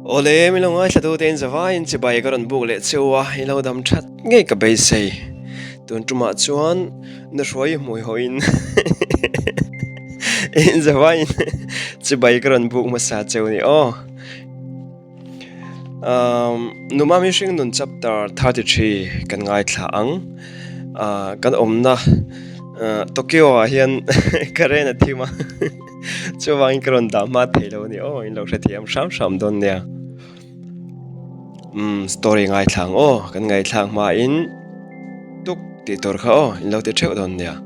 Awle, min lo ngaithla tu te in zavaiin chibai ka rawn buk leh cheu a, i lo dam that ngei ka beisei. Tun tumah chuan nuhruai hmui hawiin in zavaiin chibai ka rawn buk hmasa cheu ni aw. Numa mihring nun chapter 33 kan ngaithla ang. Kan awmna Tokyo ah hian current a thim a chuvangin ka rawn dah hma thei lo a ni aw in lo hrethiam hram hram dawn nia. Umm story ngaithla ang aw kan ngaihthlak hmain tuk tih tur kha aw in lo ti theuh dawn nia.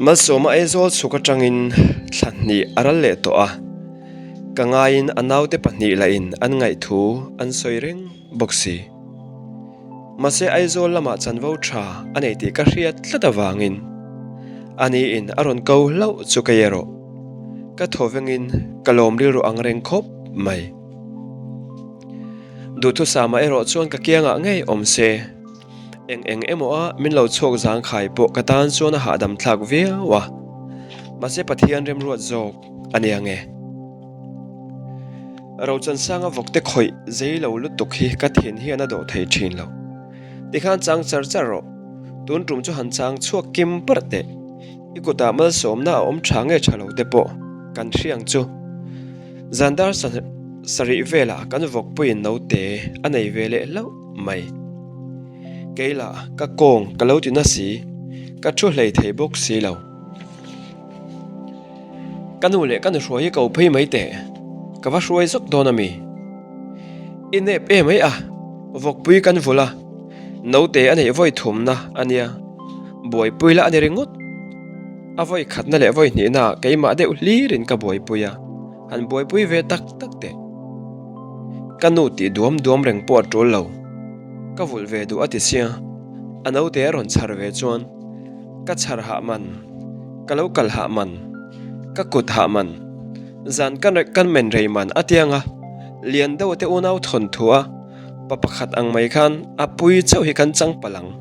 Malsawma Aizawl chhuk atangin thla hnih a ral leh tawh a, ka ngaiin a naute pahnih lahin an ngaihthu an sawi reng bawk si. Mahse Aizawl lamah chanvo tha a nei tih ka hriat tlat avangin aniin a rawn ko hlauh chu kei erawh ka thaw vengin ka lawm rilru ang reng khawp mai. Duhthusama erawh chuan ka kiangah ngei awm se. Eng eng emaw a min lo chhuak zangkhai pawh ka tan chuan a hahdam thlak viau a, mahse Pathian remruat zawk a nia nge. Rochansanga vawkte khawih zei lo lutuk hi ka thin hian a dawh thei thin lo. Tikhan chang char char rawh, tun tum chu han chang chhuak kim parh teh. I kutah malsawmna a awm tha nge tha lo te pawh kan hriang chu. Zandar sarih velah kan vawkpuiin naute a nei ve leh hlauh mai. Kei lah ka kawng ka lo ti na si, ka thu hlei thei bawk si lo. Ka nu leh ka nuhruai hi ko phei mai teh, ka va hruai zawk dawn a mi? I nep e mai a, vawkpui kan vul a, naute a neih vawi thumna a nia, buaipui lah a ni ringawt. A vawi khatna leh vawi hnihna ah keimah deuh hlirin ka buaipui a, han buaipui ve tak tak teh. Ka nu tih duam duam reng pawh a tul lo. Ka vulh ve duh a ti sia, a naute a rawn chhar ve chuan ka chhar hah man, ka lo kal hah man, ka kut hah man, zan ka kan men rei man a tiang a, lian deuh te unau thawn thu a, pa pakhat ang mai khan a pui chauh hi kan chang palh ang,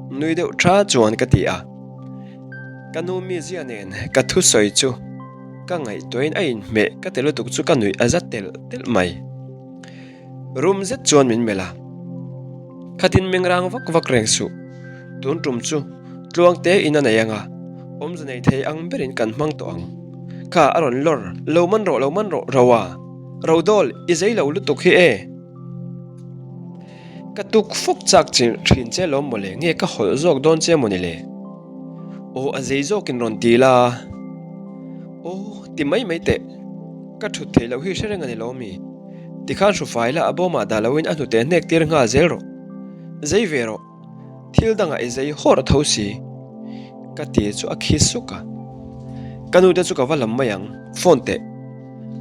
nui deuh tha chuan ka ti a. Ka nu mizia nen ka thusawi chu ka ngaihtuahin a inhmeh ka ti lutuk chu ka nuih a za telh telh mai. Rum zet chuan min melh a, Khatin meng rang vak vak reng suh, tun tum chu tluang te in a nei anga, awmze nei thei ang berin kan hmang tawh ang. Kha a rawn lawr, lo man rawh, lo man rawh, Roa, Rodawl, i zei lo lutuk hi e. Ka tuk fuk chak thin che lawm mawle, nge ka hawlh zawk dawn che mawni le? Aw a zei zawkin rawn ti la. Aw ti mai mai teh, ka thut theih loh hi hre reng a ni lo mi? Tikhan hrufai la a bawmah dah loin a hnute hnek tir nghal zel rawh. Zei ve rawh. Thil dangah i zei hawr a tho si. Ka ti chu a khi suk a. Ka nute chu ka va lam mai ang, phone teh.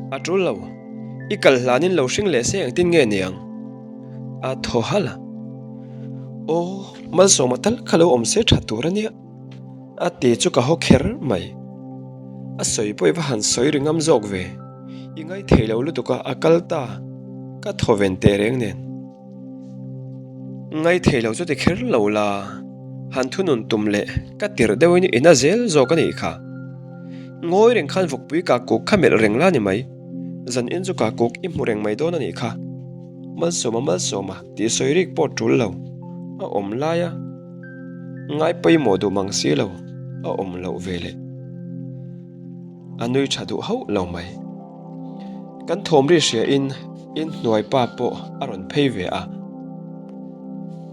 A tul lo. I kal hlanin lo hring leh se engtin nge ni ang? A thaw halh a. Aw, Malsawma tal kha lo awm se tha tur a nia. A ti chu ka haw kher mai. A sawi pawh i va han sawi ri ngam zawk ve. I ngaithei lo lutuk a, a kal ta. Ka thaw ven teh reng nen. Ngaithei lo chu ti kher lo la, han thunun tum leh ka tirh deuhin i na zel zawk a nih kha. Ngawi reng khan vawkpui kakuk kha melh reng la ni mai, zan in chu kakuk i hmu reng mai dawn a nih kha. Malsawma Malsawma tih sawi rik pawh tul lo, a awm lai a ngai pawimawh duh mang si lo, a awm loh ve leh. A nui tha duh hauh lo mai. Kan thawm ri hria in in hnuai pa pawh a rawn phei ve a.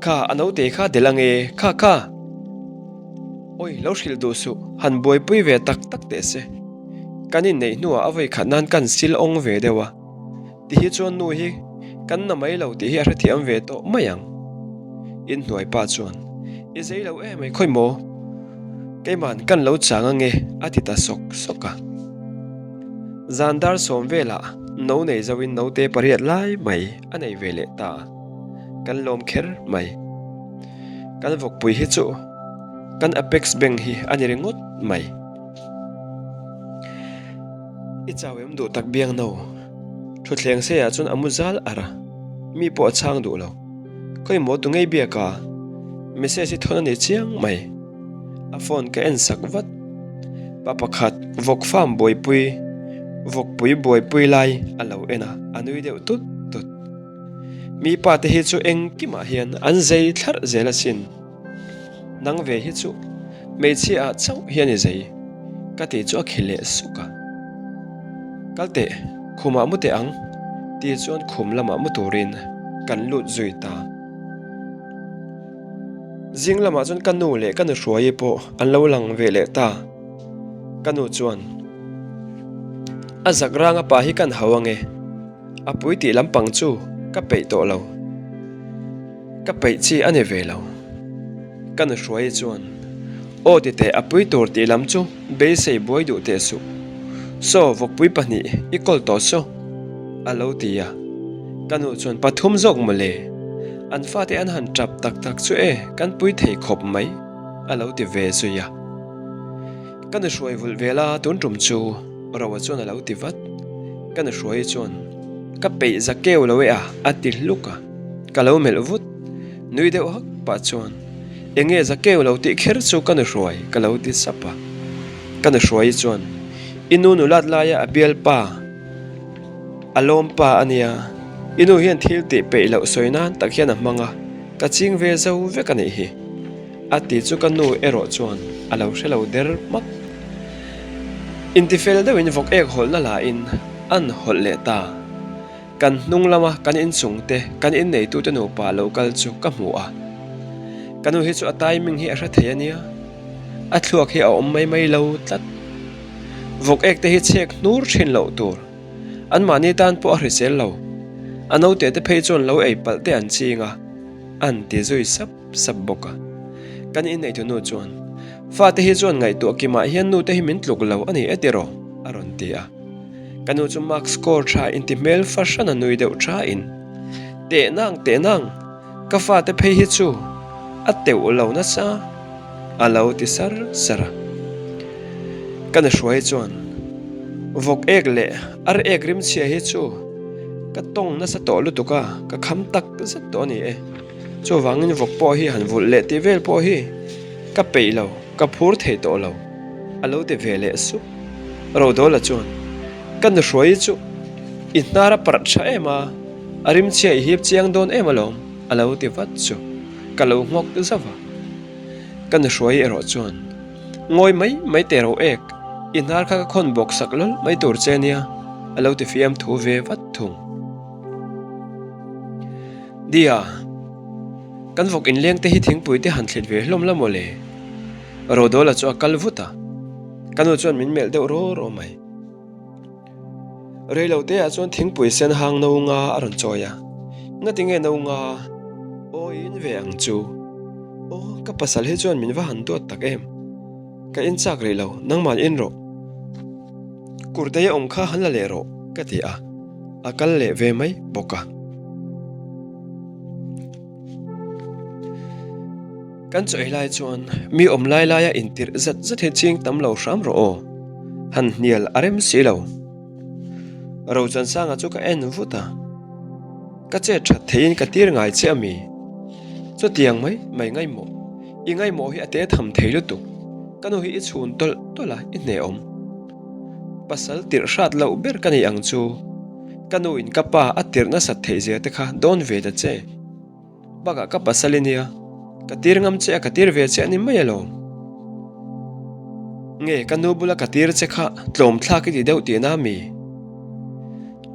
Kha a naute kha del ange, kha kha. Awi lo hrilh duh suh, han buaipui ve tak tak teh se. Kan inneih hnuah a vawi khat nan kan sil awng ve deuh a. Ti hi chuan nu hi kan na mai lo tih hi a hrethiam ve tawh mai ang. In hnuai pa chuan, I zei lo em ai khawi maw? Keiman kan lo chang ange a ti ta sawk sawk a. Zan dar sawm velah no nei zoin naute pariat lai mai a nei ve leh ta. Kan lawm kher mai. Kan vawkpui hi chu kan Apex Bank hi a ni ringawt mai. I chau em duh tak biang no. Thutthleng seiah chuan a mu zal ar a, mi pawh a chhang duh lo. Khawi maw tu ngei biak a? Message hi thawn a ni chiang mai. A phone ka en sak vat. Pa pakhat vawk farm buaipui, vawkpui buaipui lai a lo en a, a nui deuh tut tut. Mi pa te hi chu engkimah hian an zei thlarh zel asin. Nang ve hi chu hmeichhia ah chauh hian i zei, ka tih chu a khi leh suk a. Kal teh, khumah mu teh ang, ti chuan khum lamah mu turin kan lut zui ta. Zing lamah chuan ka nu leh ka nuhruaii pawh an lo lang ve leh ta. Ka nu chuan, A zak rang a pa hi kan hau ange, a pui tih lampang chu ka peih tawh lo. Ka peih chi a ni ve lo. Ka nuhruaii chuan, Aw ti teh a pui tur tih lam chu beisei buai duh teh suh. Saw vawkpui pahnih i kawl tawh saw, a lo ti a. Ka nu chuan pathum zawk mawle, an fate an han tap tak tak chu e kan pui thei khawp mai, a lo ti ve zui a. Ka nuhruai vulh vel a tun tum chu Roa chuan a lo ti vat. Ka nuhruai chuan, Ka peih za keu lo e a, a ti hluk a. Ka lo melh vut. Nui deuh hak pah chuan, Eng nge za keu lo tih kher chu ka nuhruai, ka lo ti sap a. Ka nuhruai chuan, I nu nulat laia a bialpa, a lawmpa a nia. I nu hian thil tih peih loh sawi nan tak hian a hmang a, ka ching ve zo vek a nih hi. A ti chu ka nu erawh chuan a lo hre lo der hmak. Intifel deuhin vawk ek hawlhna lahin an hawlh leh ta. Kan hnung lama kan inchung te kan inneitute nupa lo kal chu ka hmu a. Ka nu hi chu a timing hi a hre thei a nia. A thluak hi a awm mai mai lo tlat. Vawk ek te hi chhek hnur thin loh tur. Anmahni tan pawh a hrisel lo. A naute te phei chuan lo ei palh te an ching a, an ti zui sap sap bawk a. Kan inneitu nu chuan, Fate hi chuan ngaihtuah kimah hian nute hi min tluk lo a ni e tiraw? a rawn ti a. Ka nu chu mark score tha inti hmel fahran a nui deuh thain, Teh nang, teh nang, ka fate phei hi chu a teuh lo nasa, a lo ti sar sar a. Ka nahruai chuan, Vawk ek leh ar ek rimchhia hi chu ka tawng nasa tawh lutuk a, ka kham tak zet tawh a ni e. Chuvangin vawk pawh hi han vulh leh tih vel pawh hi ka peih lo, ka phur thei tawh lo, a lo ti ve leh sup. Rodawla chuan, Ka nuhruai chu i hnar a parh tha em a, a rimchhia i hip chiang dawn em alawm, a lo ti vat chu ka lo nghawk zauh a. Ka nuhruai erawh chuan, Ngawi mai mai teh ro ek, i hnar kha ka khawn bawk sak lawlh mai tur che nia, a lo ti fiam thu ve vat thung. Dia, kan vawk inleng te hi thingpui te han thlit ve hlawm la maw le? Rodawla chu a kal vut a, ka nu chuan min melh deuh raw raw mai. Reilo te ah chuan thingpui sen hang no nga a rawn chawi a, Ngati nge no nga? Aw i in ve ang chu. Aw, ka pasal hi chuan min va han duat tak em? Ka in chak rih lo, nangman in rawh. Kurtei a awm kha han la leh rawh, ka ti a, a kal leh ve mai bawk a. Kan chaw ei lai chuan mi awm lai laia intirh zat zat hi ching tam lo hram rawh aw, han hnial a rem si lo. Rochansanga chu ka en vut a, ka chet that theihin ka tir ngai che a mi? Chutiang mai mai ngaihmawh. I ngaihmawh hi a te tham thei lutuk. Ka nu hi i chhun tawlh tawlh a, i hnehawm. Pasal tirh hrat loh ber ka nei ang chu. Ka nu in ka pa a tirh nasat theih zia te kha dawn ve ta che. Bakah ka pasal i nia, ka tir ngam che a ka tir ve che a ni mai alawm. Nge ka nu bula ka tir che kha tlawm thlak i ti deuh tihna mi?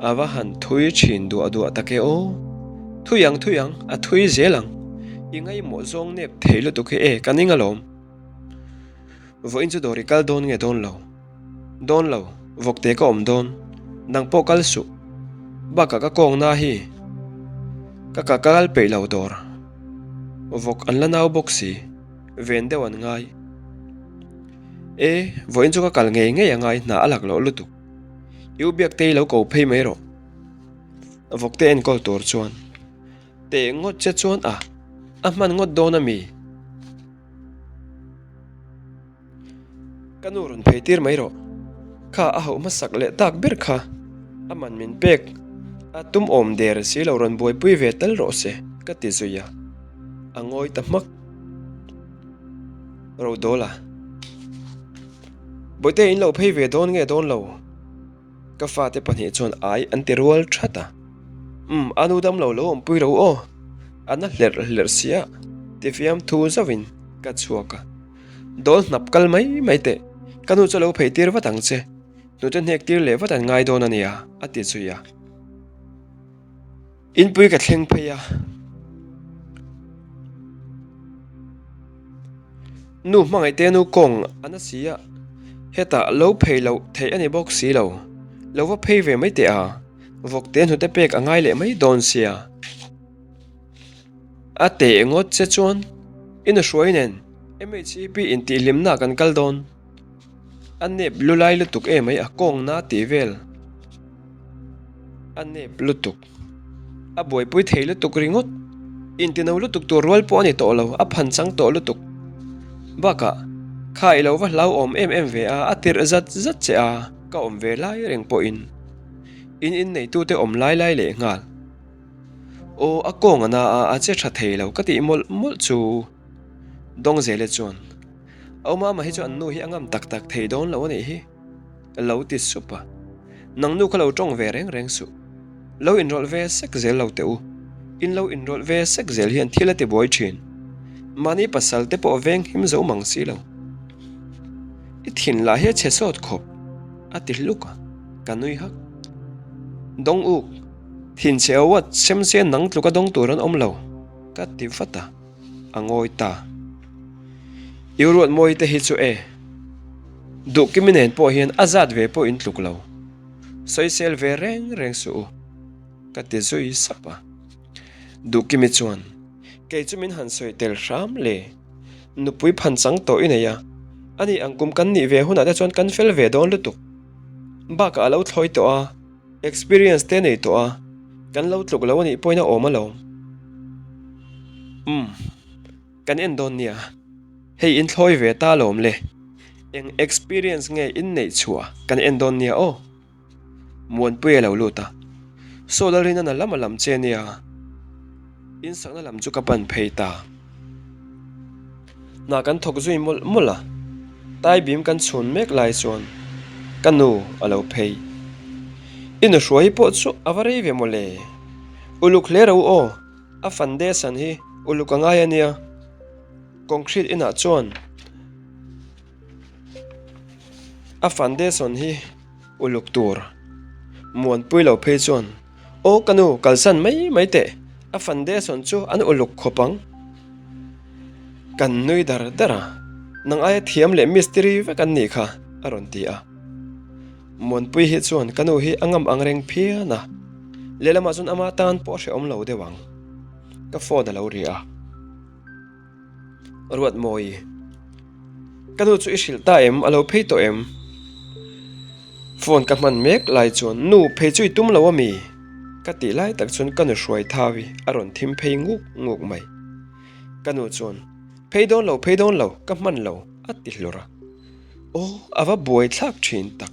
A va han thui thin duah duah tak e aw. Thui ang thui ang, a thui zel ang. I ngaihmawh zawng nep thei lutuk hi e ka ning alawm. Vawiin chu dawr i kal dawn nge dawn lo? Dawn lo, vawkte ka awm dawn. Nang pawh kal suh. Bakah ka kawngna hi ka ka kal peih lo dawr. Vawk an la nau bawk si, ven deuh an ngai. E, vawiin chu ka kal ngei ngei a ngai hna a lak loh lutuk. I u Biaktei lo ko phei mai rawh. Vawkte enkawl tur chuan teh ngawt che chuan a, a hman ngawt dawn a mi? Ka nu rawn phei tir mai rawh. Kha a hauh hmasak leh tak ber kha a man min pek a tum awm der si lo rawn buaipui ve tal rawh se ka ti zui a, a ngawi ta hmak. Rodawla. Bawihte in lo phei ve dawn nge dawn lo? Ka fate pahnih chuan ai an ti rual that a. Umm, a nu damlo lo awmpui ro aw, a na hlerh hlerh sia, ti fiam thu zauhin ka chhuak a. Dawl hnap kal mai mai teh, ka nu chu lo phei tir vat ang che, hnute hnek tir leh vat an ngai dawn a nia, a ti zui a. Inpui ka thleng phei a. Nu hmangaih te nu kawng a na si a, hetah lo phei loh theih a ni bawk si lo. Lo va phei ve mai teh a, vawk te hnute pek a ngai leh mai dawn sia. A teh ngawt che chuan i nu hruai nen MHEP intihhlimna kan kal dawn. A nep lu lai lutuk emai a kawng na tih vel. A nep lutuk. A buaipui thei lutuk ringawt. Intino lutuk tur rual pawh a ni tawh lo, a phan chang tawh lutuk. Bakah, kha i lo va hlauhawm em em ve a, a tirh zat zat che a, ka awm ve lai reng pawhin. In inneitute awm lai lai leh nghal. Aw, a kawng a na a, a che tha thei lo ka tih mawlh mawlh chu. Dawngzele chuan, Aumama hi chu an nu hi a ngam tak tak thei dawn lo a nih hi, lo ti sup a. Nang nu kha lo tawng ve reng reng suh. Lo inrawlh ve sek zel lo teh u. In lo inrawlh ve sek zel hian thil a ti buai thin. Mahni pasal te pawh veng him zo mang si lo. I thin lah hi a chhe sawt khawp, a ti hluk a, ka nui hak. Dawng uk, thin chhe awat sem se nang tluka dawng tur an awm lo, ka ti vat a. a ngawi ta. I ruat mawi te hi chu e, Duhkimi nen pawh hian a zat ve pawh in tluk lo. Sawisel ve reng reng suh u, ka ti zui sap a. Duhkimi chuan, Kei chu min han sawi tel hram le. Nupui phan chang tawh i nei a, ani ang kum kan nih ve hunah te chuan kan fel ve dawn lutuk. Bakah a lo thlawi tawh a. Experience te nei tawh a, kan lo tluk lo a nih pawhin a awm alawm. Umm, kan en dawn nia, hei in thlawi ve ta alawm le, eng experience nge in neih chhuah kan en dawn nia aw. Muanpui a lo lut a, Saw Lalrina na lam a lam che nia. In sakna lam chu ka pan phei ta. Hna kan thawk zui mawlh mawlh a, tai bim kan chhun mek lai chuan ka nu a lo phei. I nu hruai pawh chu a va rei ve mawle. Uluk hle ro aw, a foundation hi uluk a ngai a nia. Concrete inah chuan a foundation hi uluk tur. Muanpui lo phei chuan. Aw ka nu, kalsan mai mai teh, a foundation chu an uluk khawp ang. Kan nui dar dar a, nang aia thiam leh mistiri vek an nih kha, a rawn ti a. Muanpui hi chuan ka nu hi a ngam ang reng phian a, lehlamah chuan ama tan pawh a hrehawm lo deuh ang. Ka phone a lo ri a. Ruatmawi, Ka nu chu i hrilh ta em? A lo phei tawh em? Phone ka hman mek lai chuan nu phei chu i tum lo a mi? Ka tih lai tak chuan ka nu hruai thau hi a rawn thim phei nguk nguk mai. Ka nu chuan, Phei dawn lo, phei dawn lo, ka hman lo, a ti hlur a. Aw, a va buai thlak thin tak.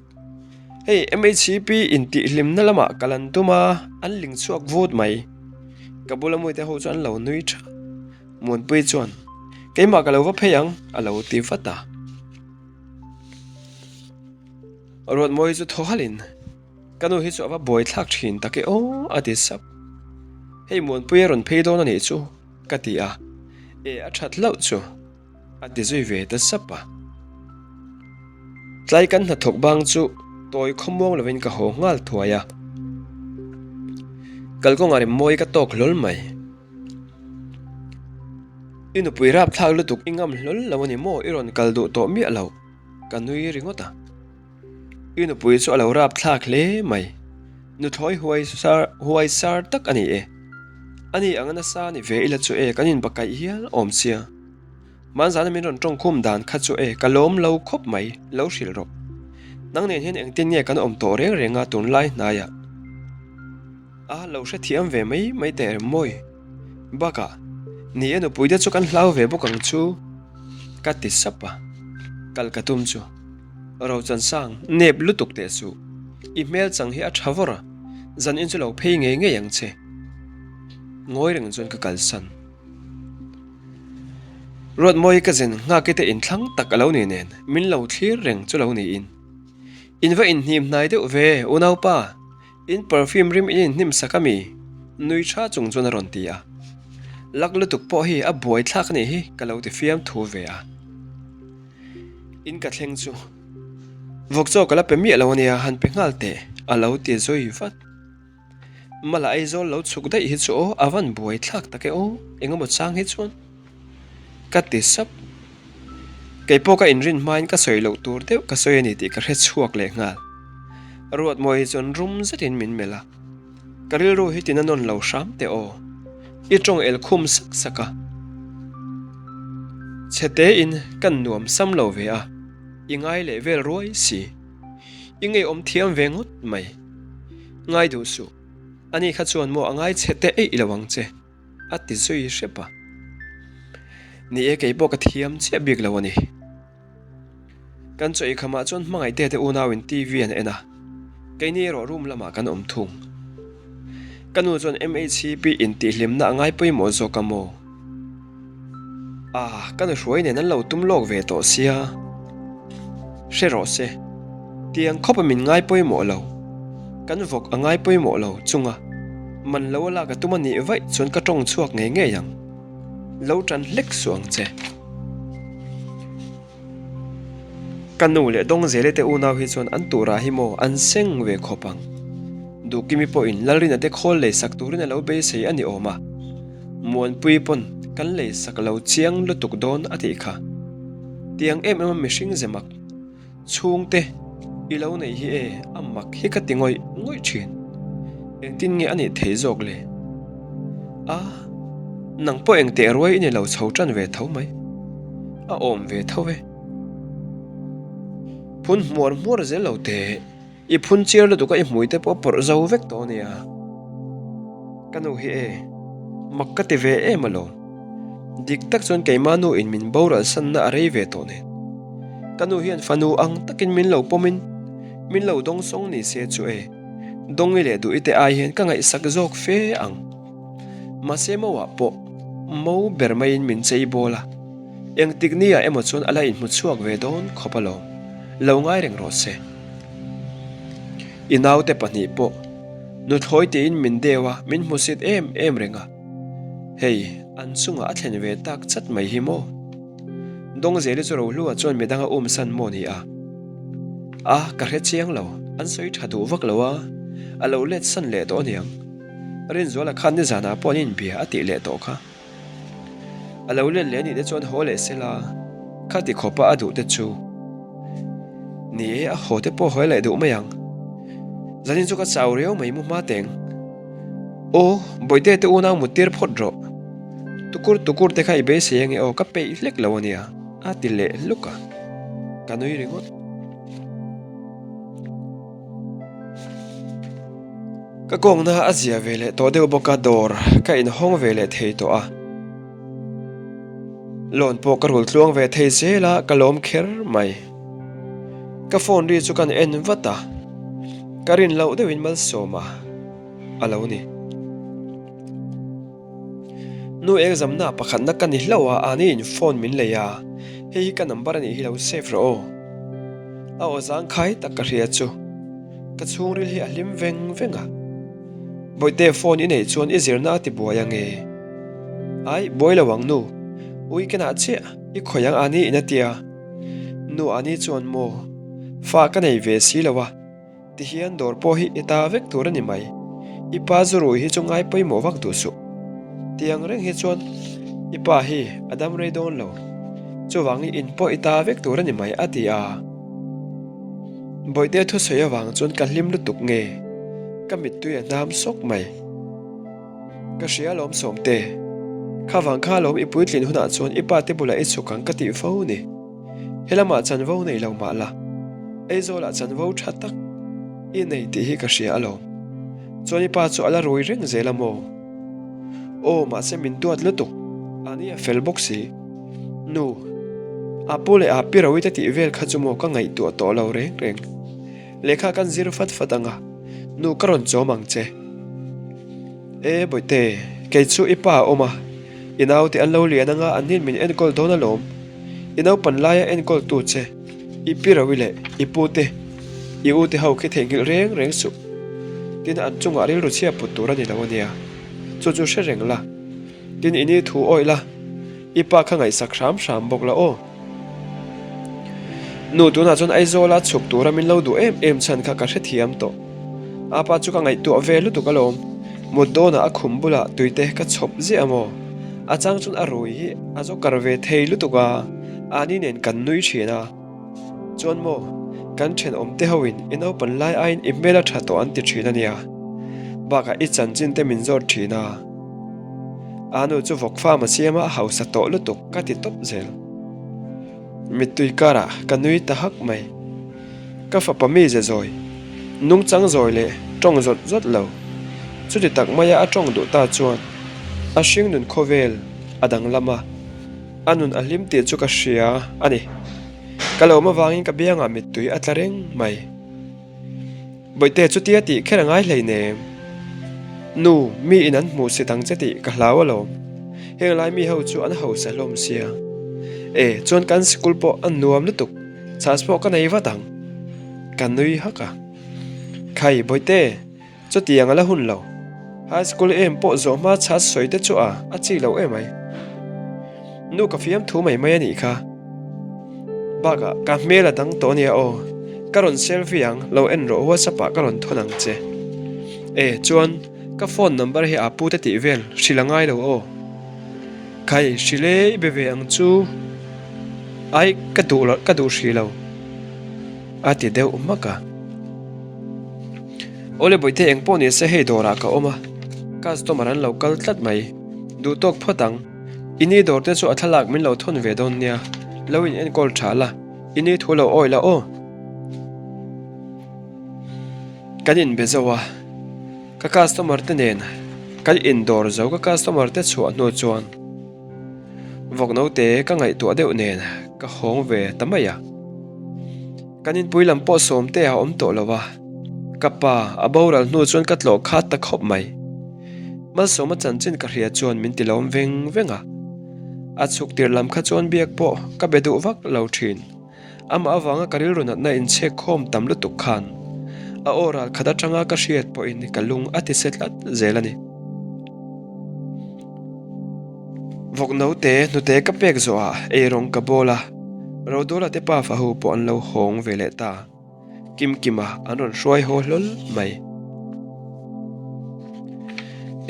Hei MHCP intihhlimna lamah kal an tum a, an ling chhuak vut mai. Ka bula mute ho chu an lo nui tha. Muanpui chuan, Keimah ka lo va phei ang, a lo ti vat a. Ruatmawi chu thaw halhin, Ka nu hi chu a va buai thlak thin tak e aw, a ti sap. Hei Muanpui a rawn phei dawn a nih chu, ka ti a. E, a that hlauh chu. A ti zui ve ta sap a. Tlai kan hnathawk bang chu tawi khawmuang lovin ka haw nghal thuai a. Kalkawngah rimmawi ka tawk hlawl mai. I nupui rapthlak lutuk i ngam hlawl lo a ni maw i rawn kal duh tawh miah lo ka nui ringawt a. I nupui chu a lo rapthlak hle mai. Nuthlawi huai sar huai sar tak a ni e. Ani anga nasa ni ve ila chu e kan inbakaih hial awm sia. Hmanzana min rawn tawngkhum dan kha chu e ka lawm lo khawp mai, lo hrilh rawh. Nang nen hian engtin nge kan awm tawh reng reng a tunlai hnaiah? A lo hrethiam ve mai mai teh rem mawi. Bakah, ni e nupui te chu kan hlau ve bawk ang chu ka ti sap a, kal ka tum chu. Rochansang, nep lutuk teh suh. I hmel chang hi a tha vawr a, zanin chu lo phei ngei ngei ang che. Ngawi reng chuan ka kalsan. Ruatmawi ka zen nghak ite inthlang tak a lo ni nen min lo thlir reng chu lo niin. In va inhnim hnai deuh ve, unaupa. In perfume rim in inhnim sak a mi? Nui tha chung chuan a rawn ti a. Lak lutuk pawh hi a buai thlak a nih hi ka lo ti fiam thu ve a. In ka thleng chu vawk chaw ka la pe miah lo ania han pe nghal teh a lo ti zui vat. Mala Aizawl lo chhuk daih hi chu aw a van buai thlak tak e aw engemaw chang hi chuan. Ka ti sap. Kei pawh ka inrin hmain ka sawi loh tur deuh ka sawi a ni tih ka hre chhuak leh nghal. Ruatmawi hi chuan rum zetin min melh a. Ka rilru hi tina nawn lo hram teh aw. I tawng el khum sak sak a. Chhe tein kan nuam sam lo ve a, i ngai leh vel ruai si. I ngeiawm thiam ve ngawt mai. Ngai duh suh. Ani kha chuan maw a ngai chhe teh eih lo ang che. A ti zui hrep a. Ni e, kei pawh ka thiam chiah bik lo a ni. Kan chaw ikhamah chuan hmangaihte te unauin TV an en a, keini erawh room lamah kan awm thung. Ka nu chuan MHCP intihhlimna a ngai pawimawh zawk a maw? Ah, ka nuhruai nen an lo tum lawk ve tawh sia. Hre rawh se, tiang khawpa min ngai pawimawh lo, kan vawk a ngai pawimawh lo chunga man lo a lak a tum a nih vaih chuan ka tawng chhuak ngei ngei ang. Lo tan hlek suh ang che. Ka nu leh Dawngzele te unau hi chuan an turah hi maw an seng ve khawp ang. Duhkimi pawhin Lalrina te khawl lei sak turin a lo beisei a ni awm a. Muanpui pawn kan lei sak lo chiang lutuk dawn a tih kha. Tiang em em a mihring ze mak chhungte i lo nei hi e a mak hi ka ti ngawih ngawih thin. Engtin nge a nih thei zawk le? A, nang pawh engteh ruai i ni lo chho tan ve tho mai. A awm ve tho e. Phun hmuar hmuar zel lo teh. I phun chiar lutuk a i hmui te pawh a pawrh zo vek tawh ania. Ka nu hi e, mak ka ti ve em alawm. Dik tak chuan keimah nu in min boral sanna a rei ve tawh nen. Ka nu hian fanu ang takin min lo pawmin min lo dawng sawng ni se chu e, Dawngi leh Duhi te ai hian ka ngaihsak zawk fe ang. Mahse Mo-ah pawh Mo ber maiin min chei bawl a. Engtik nia emaw chuan a la inhmu chhuak ve dawn khawp alawm, lo ngai reng rawh se. I naute pahnih pawh nuthlawi tiin min deu a, min hmusit em em reng a. Hei, an chungah a thlen ve tak chat mai hi maw? Dawngzeli chu Rohlua chuan midang a umsan maw ni a? A, ka hre chiang lo, an sawi tha duh vak lo a, a lo let san leh tawh aniang. Rinzuala khan nizanah pawh an inbia a tih leh tawh kha. A lo let leh anih te chuan haw leh sela, khati khawpa a duh te chu. Ni e, a haw te pawh haw leh duh mai ang. Zanin chu ka chau riau mai mu hma teng. Aw, Bawihte te unau mut tir phawt rawh. Tukur tukur te kha i beisei ange aw, ka peih hlek lo ania, a ti leh hluk a. Ka nui ringawt. Ka kawngna a zia ve leh tawh deuh bawk a, dawr ka inhawng ve leh thei tawh a. Loan pawh ka rul tluang ve thei zel a, ka lawm kher mai. Ka phone ri chu kan en vat a, ka rin loh deuhin malsawm a a lo ni. Nu examna pakhatna ka ni hlauh a, ani in phone min lei a, hei hi ka number a nih hi lo save rawh aw. A aw zangkhai tak ka hria chu ka chhungril hi a hlim veng veng a. Bawihte phone i neih chuan i zirna a ti buai ange. Ai, buai lo ang nu. Weekend ah chiah i khawih ang ani in a tia. Nu ani chuan maw fa ka nei ve si lo a. Tihian dawr pawh hi i ta vek tur a ni mai. I pa zu rui hi chu ngai pawimawh vak duh suh. Tiang reng hi chuan i pa hi a dam rei dawn lo. Chuvangin in pawh i ta vek tur a ni mai a ti a. Bawihte thusawi avang chuan ka hlim lutuk nge ka mittui a hnam sawk mai. Ka hria alawm Sawmte. Kha vang kha alawm i puitlin hunah chuan i pa te bulah i chhuk ang ka tih fo ni. Helamah chanvo nei lo mah la, Aizawlah chanvo tha tak i nei tih hi ka hria alawm. Chuan i pa chu a la rui reng zel a maw? Aw, mahse min duat lutuk, ani a fel bawk si. Nu, a pu leh a pi Rawite tih vel kha chu maw ka ngaihtuah tawh lo reng reng. Lehkha kan zir fat fat ang a, nu ka rawn chawm ang che. E Bawihte, kei chu i pa a awm a. I naute an lo lian anga an nin min enkawl dawn alawm. I naupan laia enkawltu che, i pi Rovi leh i pu te, i u te ho khi theihnghilh reng reng suh. Tin, an chungah rilru chhia put tur a ni lo ania. Chu chu hre reng la. Tin, i ni thu awih la, i pa kha ngaihsak hram hram bawk la aw. Nu, tunah chuan Aizawla chhuk tura min lo duh em em chhan kha ka hrethiam tawh. Apa chu ka ngaihtuah ve lutuk alawm. Mut dawnah a khum bulah tuite ka chhawp ziah a maw? A chang chuan a rui hi a zo kar ve thei lutuk a, ani nen kan nui thin a. Chuan maw, kan thenawm te hoin i naupan lai aiin i hmel a tha tawh an ti thin a nia. Bakah i chanchin te min zawt thin a. A nu chu vawk farm a siam a, a hausa tawh lutuk ka ti tawp zel. Mittui karah ka nui ta hak mai. Ka fapa mi ze zawi, nungchang zawi leh tawng zawt zawt lo. Chuti tak maia a tawng duh ta chuan a hringnun khawvel a danglam a, a nun a hlim tih chu ka hria a ni. Ka lawm avangin ka biangah mittui a tla reng mai. Bawihte chutia tih kher a ngai hleinem. Nu, mi in an hmuh si dang che tih ka hlau alawm. Heng lai mi ho chu an hausa hlawm sia. E, chuan kan sikul pawh a nuam lutuk, chhas pawh ka nei vat ang. Ka nui hak a. Khai, Bawihte, chutiang a la hun lo. High school em pawh zawh hma chhas sawi te chu a, a chi lo emai. Nu ka fiam thu mai mai a nih kha. Bakah ka hmel a dang tawh ania aw. Ka rawn selfie ang, lo en rawh whatsapp ah ka rawn thawn ang che. E chuan ka phone number hi a pu te tih vel hrilh a ngai lo aw. Khai hrilh e i be ve ang chu. Ai ka duh lo ka duh hrih lo. A ti deuh hmak a. Awle bawihte engpawh ni se hei dawrah ka awm a. Customer an lo kal tlat mai. Duh tawk phawt ang. I ni dawr te chu a thlalak min lo thawn ve dawn nia, lo in enkawl tha la, i ni thu lo awi la aw. Kan in be zo a, ka customer te nen kan in dawr zo ka customer te chhuah hnu chuan vawk naute ka ngaihtuah deuh nen ka hawng ve ta mai a. Kan inpui lam pawh sawmte a awm tawh lo a, ka pa a boral hnu chuan ka tlawh khat ta khawp mai. Malsawma chanchin ka hria chuan min ti lawm veng veng a, a chhuk tir lam kha chuan biak pawh ka be duh vak lo thin. Amah avanga ka rilru natna inchhek khawm tam lutuk khan a aw ral khat atanga ka hriat pawhin ka lung a ti se tlat zel a ni. Vawk naute hnute ka pek zawhah eirawng ka bawl a, Rodawla te pa fahu pawh an lo hawng ve leh ta. Kimkima an rawn hruai haw hlawl mai.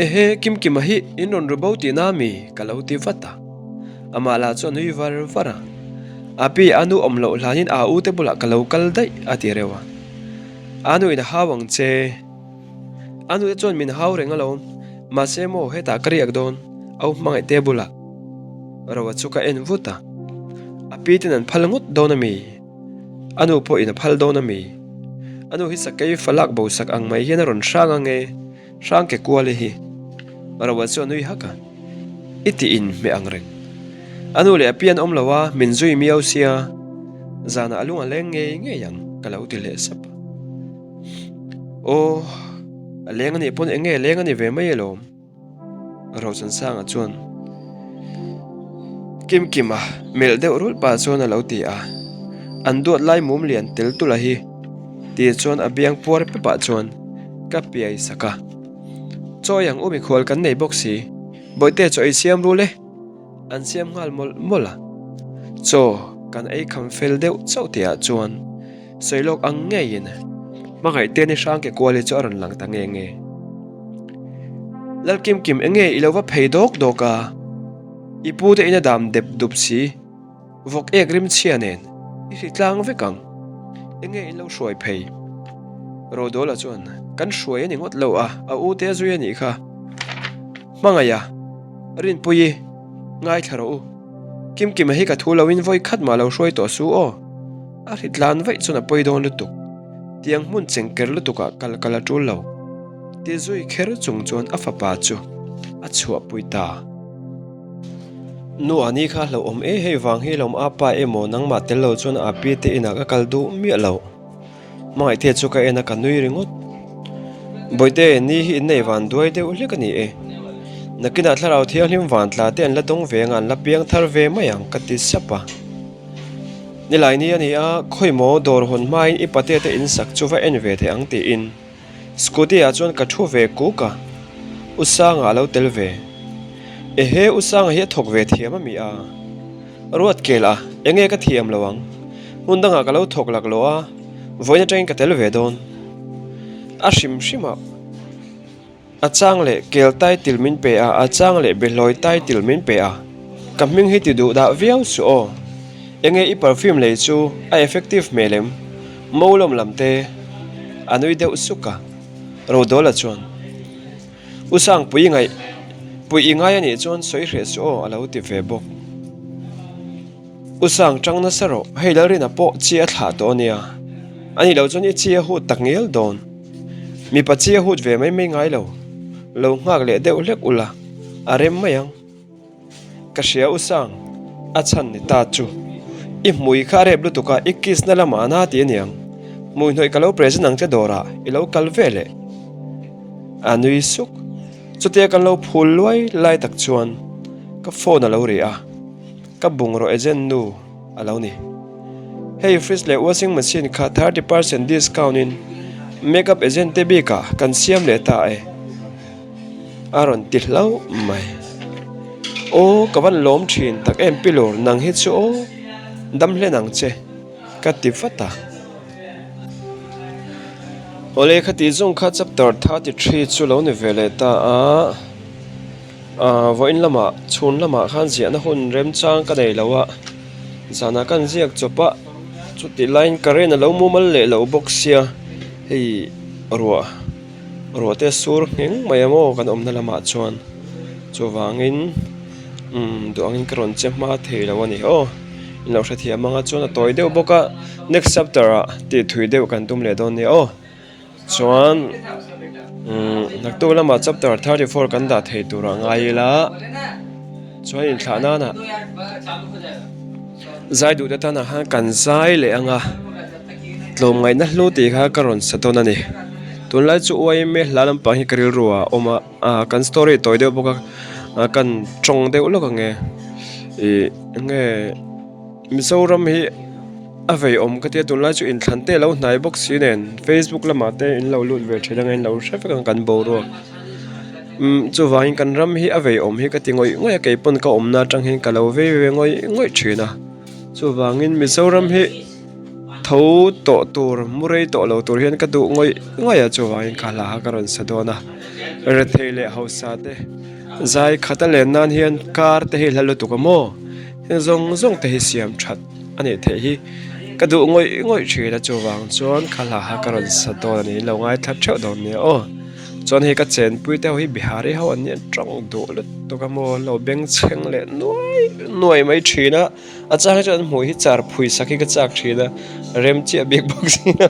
Ehe, Kimkima hi in rawn ru bo tihna mi? ka lo ti vat a. Amah lah chu a nui var var a. Api, a nu awm loh hlanin a u te bulah ka lo kal daih a ti reuh a. A nu in a hau ang che. A nu te chuan min hau reng alawm. Mahse maw hetah ka riak dawn, au hmangaih te bulah. Roa chu ka en vut a. Api ten an phal ngawt dawn a mi? A nu pawhin a phal dawn a mi? A nu hi sakei falak bo sak ang mai hian a rawn hrang ang e, hrang ke kual i hi. Roa chu a nui hak a, I tih in hmeh ang reng. A nu leh a pi an awm lo a, min zui miau sia, zanah a lung a leng ngei ngei ang ka lo ti leh sap a. Aw, a leng a nih pawn eng nge leng a ni ve mai alawm. Rochansanga chuan Kimkima melh deuh rulh pah chuan a lo ti a, an duat lai mum lian tel tula hi tih chuan a biang puar pep ah chuan ka piai sak a, Chawi ang u mikhual kan nei bawk si, Bawihte chaw ei siam rul e, an siam nghal mawlh mawlh a, chaw kan ei kham fel deuh chauh tih ah chuan Sawi lawk ang ngeiin hmangaih te ni hrang ke kual hi chu a rawn lang ta nge nge. Lalkim Kim enge i lo va phei dawk dawk a, i pu te in a dam dep dup si, vawk ek rim chhia nen i hri tlang vek ang, enge in lo hruai phei? Rodawla chuan kan hruai a ni ngawt lo a, a u te a zui a nih kha. Hmangaih a, Rinpuii, ngaithla rawh u. Kimkima hi ka thu loin vawi khat mah lo hruai tawh su aw. A hri tlan vaih chuan a pawi dawn lutuk. Tiang hmun cheng ker lutukah kal kal a tul lo. Ti zui kher chung chuan a fapa chu a chhuahpui ta. Nu a ni kha hlauhawm e hei vang hi lawm a pa emaw nangmah tel lo chuan a pi te inah ka kal duh miah lo. Hmangaihte chu ka en a ka nui ringawt. Bawihte ni hi innei van duai deuh hlek a ni e. Nakinah Thlarau Thianghlim vantla te an la dawng ve anga an la piang thar ve mai ang ka ti sap a. Nilai ni a ni a, khawi maw dawr hawn hmain i pate te insak chu va en ve thei ang tiin Scooty ah chuan ka thu ve kuk a, U Sanga a lo tel ve. Ehe, U Sanga hi a thawk ve thiam a mi a? Ruat kel a, enge ka thiam lo ang? Hmun dangah ka lo thawk lak lo a, vawiin atangin ka tel ve dawn. A hrim hrim a, a chang leh kel title min pe a, a chang leh behlawi title min pe a. Ka hming hi ti duh dah viau suh aw. Enge i perfume lei chu a effective hmel em? Mo lawm lam te a nui deuh suk a, Rodawla chuan, U Sangpui ngaih, puih i ngai a nih chuan sawi hreh suh aw a lo ti ve bawk. U Sang tang nasa rawh, hei Lalrina pawh chi a thlah tawh a nia, a nih loh chuan i chi a hut tak ngial dawn. Mipa chi a hut ve mai mai ngai lo, lo nghak leh deuh hlek ula, a rem mai ang. Ka hria u Sang, a chhan ni ta chu. I hmui kha a rep lutuk a, i kiss na lamah a na ti a niang. Hmui hnawih ka lo present ang che dawrah i lo kal ve leh. A nui suk. Chutia kan lo phul luai lai tak chuan ka phone a lo ri a, ka bungraw agent nu a lo ni. Hei fridge leh washing machine kha 30% discount in makeup agent te bikah kan siam leh ta e. A rawn ti hlauh mai. Aw ka van lawm thin tak em Pilur nang hi chu aw dam hlen ang che ka ti vat a. Awle khati zawng kha chapter 33 chu lo ni ve leh ta a, ah vawiin lamah chhun lamah khan ziahna hun remchang ka nei lo a, zanah kan ziak chawp a, chutih laiin current a lo mumal leh lo bawk sia hei ruah. Ruahte sur ngheng mai a maw kan awmna lamah chuan chuvangin umm duh angin ka rawn che hma thei lo a ni aw in lo hrethiam anga chuan a tawi deuh bawk a next chapter ah tih thui deuh kan tum leh dawn nia aw chuan umm naktuk lamah chapter 34 kan dah thei turah ngai ila chuan inthlah nana zai duh te tan ah khan kan zai leh anga. Tlawmngaihna hlu tih kha ka rawn sa dawn a ni. Tunlai chu YMA hla lampang hi ka rilru ah a awm a, ah kan story tawi deuh bawk a, kan tawng deuh lawk ang e. Ih enge Mizoram hi a vei awm ka tia tunlai chu inthlan te a lo hnai bawk si nen Facebook lamah te in lo lut ve thin ang a in lo hre vek ang kan boruak. Umm chuvangin kan ram hi a vei awm hi ka ti ngawih ngawih a keipawn ka awmna atang hian ka lo vei ve ngawih ngawih thin a. Chuvangin Mizoram hi. Tho tawh tur, mu rei tawh lo tur hian ka duh ngawih ngawih a, chuvangin ka hla kha ka rawn sa dawn a. Rethei leh hausa te zai khat a len nan hian kar te hi hla lutuk a maw? Heng zawng zawng te hi siam that a nih theih hi ka duh ngawih ngawih thin a, chuvang chuan ka hla kha ka rawn sa dawn a ni, in lo ngaithla theuh dawn nia aw. Chuan hei ka chenpui te ho hi Bihari ho an nia tawng duh lutuk a maw, an lo bengchheng leh nuai nuai mai thin a. A chang hi chuan an hmuh hi char phui sak hi ka chak thin a, rem chiah bik bawk si a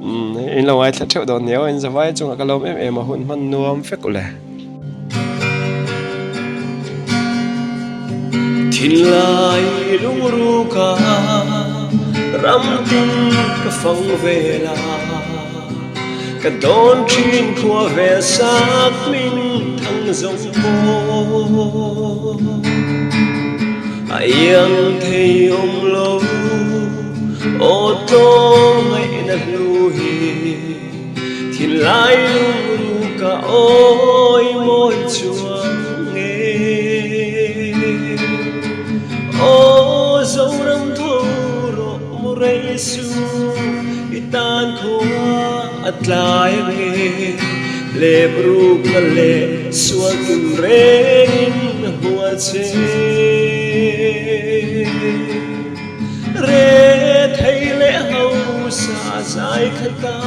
umm in lo ngaithla theuh dawn nia aw in zavai chungah ka lawm em em a hun hman nuam vek ule. Thinlai lungruk a ram tin ka fang vel a. Ka dawn thin khua vel sak min thang zawng pawh a iang thei awm lo aw tlawng ngaihna hlu hi thinlai lungru ka awi mawi chuang nge aw Zoram tho rawh mu rei su. I tan khua a tlai ange Lep rukna leh sual tum rengin hua che Re thei leh hausa zai khat a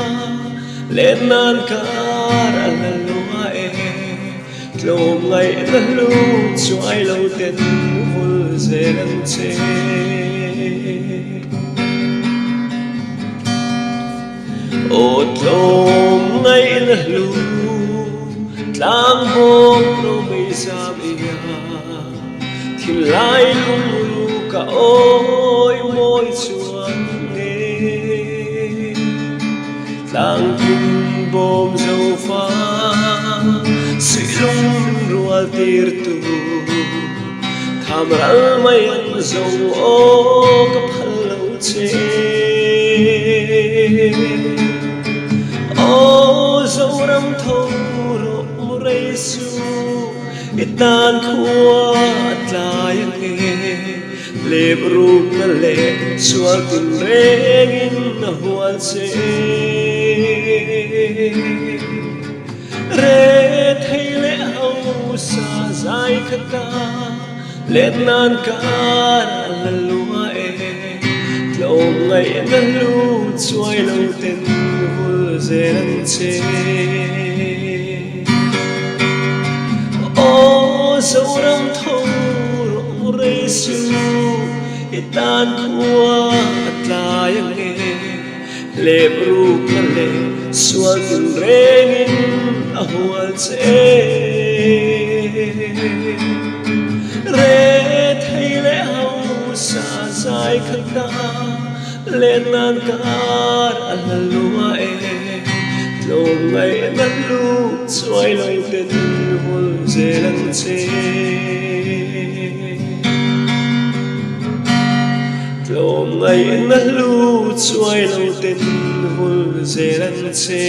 Len nan kar a la lua e Tlawm ngaihna hlu chuai lo ten vul zel ang che. Aw tlawm ngaihna hlu tlang bawk lo mei zam ia thinlai lungru ka awi mawi chuan nge tlang tin bawm zo fa. tir tu Tham ral mai an zawng aw ka phal lo che Aw Zoram tho rawh mu rei suh I tan khua a tlai ange Lep rukna leh sual tinrengin a hual che. Rethei leh hausa zai khata let nan kar a la lua e. Tlawm ngaihna hlu chuai lo ten vul zel ang che. Aw Zoram tho rawh mu rei suh, i tan khua a tlai ange. Hlep rukna leh sual tinrengin a hual che. Rethei leh hausa zai khata Len nan kar a hla lua e, tlawm ngaihna hlu chuai lo ten vul zel ang che. Tlawm ngaihna hlu chuai lo ten vul zel ang che.